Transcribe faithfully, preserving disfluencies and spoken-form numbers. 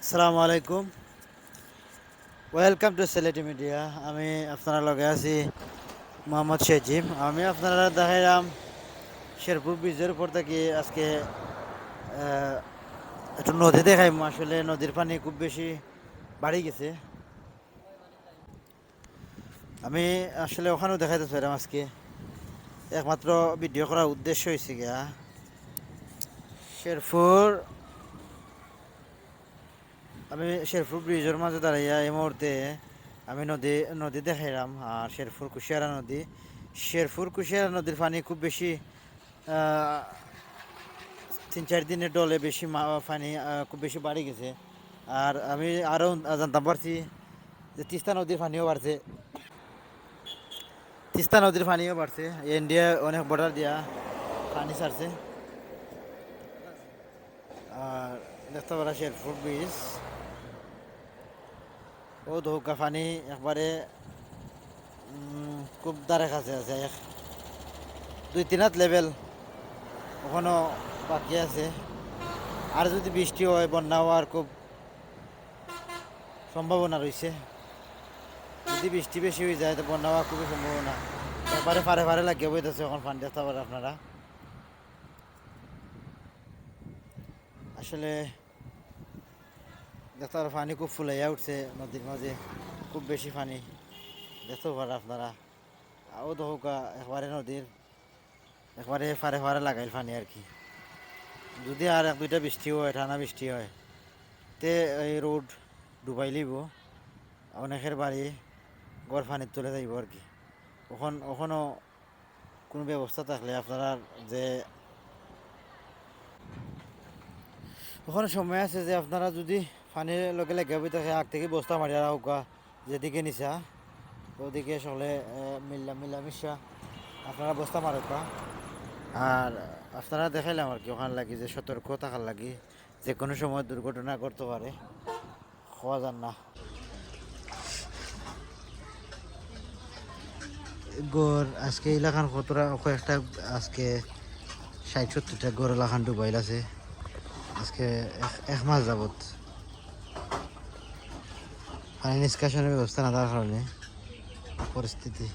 আসসালামু আলাইকুম, welcome to Sylheti Media। আমি আপনারার লগে আছি মোহাম্মদ সেজিম। আমি আপনারারে দেখাইরাম শেরপুর ব্রিজর উপর থাকি আজকে, আহ, একটু নদী দেখাইমু। আসলে নদীর পানি খুব বেশি বাড়ি গেছে। আমি আসলে ওখানেও দেখাইতে চাইরাম আজকে। একমাত্র ভিডিও করার উদ্দেশ্য হইছে গিয়া শেরপুর, আমি শেরপুর ব্রিজর মাঝে দাঁড়াইয়া এই মুহূর্তে আমি নদী, নদী দেখাইরাম। আর শেরপুর কুশিয়ারা নদী, শেরপুর কুশিয়ারা নদীর পানি খুব বেশি, আহ, তিন চার দিনের ডলে বেশি মা-, পানি, আহ, খুব বেশি বাড়ি গেছে। আর আমি আরও জানতাম পারছি যে তিস্তা নদীর পানিও বাড়ছে। তিস্তা নদীর পানিও বাড়ছে। ইন্ডিয়া অনেক বর্ডার দিয়া পানি ছাড়ছে। আর দেখতে পারা শেরপুর ব্রিজ, ও দৌকা পানি একবারে, উম, খুব ধারে কাছে আছে, এক দুই তিন হাত লেভেল ওখানো বাকি আছে। আর যদি বৃষ্টি হয়, বন্যা হওয়ার খুব সম্ভাবনা রয়েছে। যদি বৃষ্টি বেশি হয়ে যায়, তো বন্যা হওয়ার খুবই সম্ভাবনা। একবারে ফারে ফারে লাগিয়া বইতেছে এখন পানি, দেখতে পারেন আপনারা। আসলে দেখতে পারেন পানি খুব ফুলাইয়া উঠছে নদীর মাঝে, খুব বেশি পানি দেখতে পারেন আপনারা। আও দৌকা একবারে নদীর একবারে ফারে ফারে লাগাইল পানি আর কি। যদি আর এক দুইটা বৃষ্টি হয়, টানা বৃষ্টি হয়, তে এই রোড ডুবাই লিব, অনেকের বাড়ি ঘর পানির তলে যাইব আর কি। ওখান ওখানো কোনো ব্যবস্থা থাকলে আপনারা যে ওখানে সময় আছে যে আপনারা যদি পানির লগে লেগে বই থাকে, আগ থেকে বস্তা মারিয়া রাখুকা, যেদিকে নিছা ওদিকে সকলে, এ, মিল্লা মিলামিশা আপনারা বস্তা মারুকা। আর আপনারা দেখাইলাম আর কি, ওখানে লাগি যে সতর্ক থাকার লাগি, যে কোনো সময় দুর্ঘটনা করতে পারে, হওয়া যার না। ঘর আজকে এলাকার কতটা কয়েকটা আজকে ষাট সত্তরটা ঘর এলাকান ডুবাইল আছে আজকে এক, এক মাস যাবত। পানি নিষ্কাশনের ব্যবস্থা না থাকার কারণে পরিস্থিতি